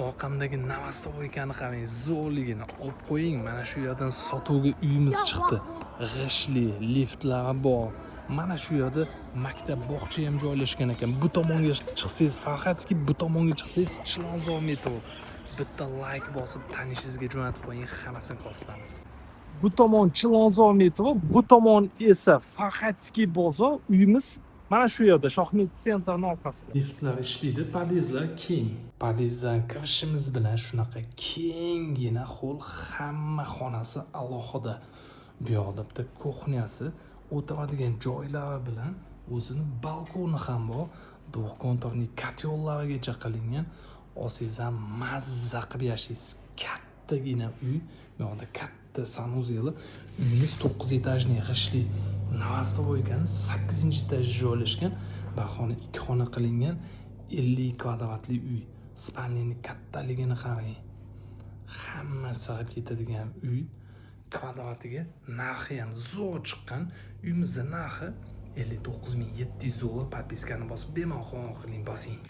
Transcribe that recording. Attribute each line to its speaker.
Speaker 1: Orqamdagi новостройка ni qarang, zo'rligini olib qo'ying. Mana shu yerdan sotuvga uyimiz chiqdi. G'ishtli, liftlari bor. Mana shu yerda maktab, bog'cha ham joylashgan ekan. Bu tomonga chiqsangiz Farhadskiy, bu tomonga chiqsangiz Chilonzor metro. Bitta layk bosib, tanishingizga jo'natib qo'ying, hammasini ko'rsatamiz. Bu tomon Chilonzor metro, bu tomon esa Farhadskiy bozor. Uyimiz mana shu yerda, Shohmed центр ni orqasida. Liftlar ishlaydi, podyezdlar keng. Podyezddan kirishimiz bilan shunaqa kenggina холл, hamma xonasi alohida. Bu yoqda bitta кухня si, o'tiradigan joylari bilan o'zini balkoni ham bor. Двухконтурный котёл larigacha qilingan. Olsangiz ham mazza qilib yashaysiz. Kattagina uy. Bu yoqda katta санузел i. Uyimiz 9 этажный g'ishtli новостройка ni 8-etajda joylashgan. Bir xona, ikki xona qilingan 50 kvadratli uy. Спальня ni kattaligini qarang. Hamma sig'ib ketadigan uy. Kvadratiga narxi ham zo'r chiqqan. Uyimizni narxi 59 700 dollar. Подписка ni bosib, bemalol qo'ng'iroq qiling, bosing.